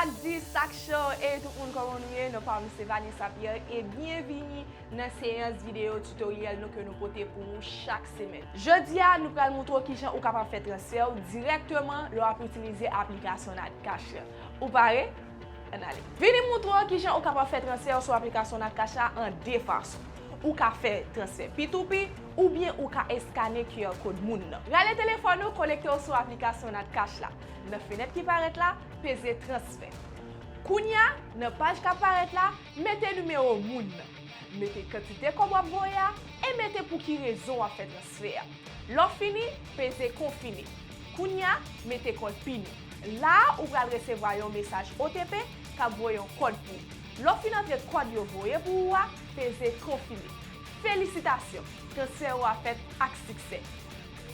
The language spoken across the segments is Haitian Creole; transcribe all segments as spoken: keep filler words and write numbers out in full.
Sak di, sak cho, e tout moun, kòman nou ye? Non pa m se Vanessa Pierre e byenvini nan seyans videyo tutorial nou ke nou pote pou ou chak semèn. Jodi a, nou pral montre w kijan ou kapab fè transfè w dirèkteman lè w ap itilize aplikasyon Natcash la. Ou pare? Ann ale. Vini m montre w kijan ou kapab fè transfè w sou aplikasyon Natcash la an de fason. Ou ka fè transfè P to P oubyen ou ka eskane Q R kòd moun nan. Rale telefòn ou, konekte w sou aplikasyon Natcash la. Nan fenèt ki parèt la, peze transfè. Kounye a, nan paj k ap parèt la, mete nimewo moun nan. Mete kantite kòb w ap voye a e mete pou ki rezon w ap fè transfè a. Lè w fini, peze konfime. Kounye a, mete kòd pin ou. La a, ou pral resevwa yon mesaj O T P k ap voye yon kòd pou ou. Lè w fin antre kòd yo voye pou ou a, peze konfime. Felisitasyon! Transfè ou a fèt ak siksè.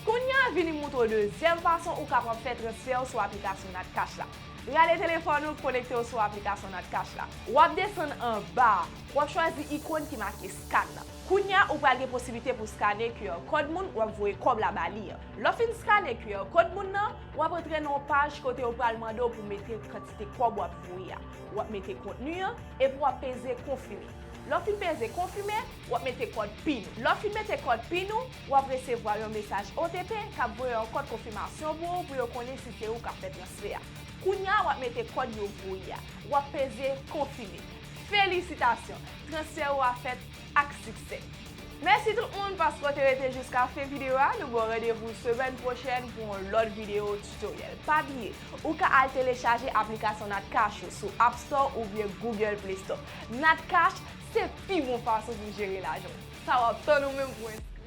Kounye a, vini m montre w dezyèm fason ou kapab fè transfè w sou aplikasyon Natcash la. Rale telefòn ou, konekte w sou aplikasyon Natcash la. W ap desann anba a, w ap chwazi ikòn ki make scan nan. Kounye a, ou pral gen posiblite pou skane Q R kòd moun w ap voye kòb la ba li an. Lè w fin skane Q R kòd moun nan, w ap antre nan yon paj kote yo pral mande w pou mete kantite kòb w ap voye a. W ap mete kontni an, epi w ap peze konfime. Lè w fin peze konfime, w ap mete kòd pin ou. Lè w fin mete kòd pin ou, w ap resevwa yon mesaj O T P k ap voye yon kòd konfimasyon pou ou, pou yo konnen si se ou k ap fè transfè a. Kounye a, w ap mete kòd yo voye a. W ap peze konfime. Felisitasyon! Transfè ou a fèt ak siksè. Mèsi tout moun paske w te rete jiska fen videyo a. Nou ba w randevou semèn pwochèn pou yon lòt videyo tutorial. Pa bliye, ou ka al telechaje aplikasyon Natcash yo sou App Store oubyen Google Play Store. Natcash se pi bon fason pou jere lajan w. Sa w ap tann ou menm pou enskripsyon?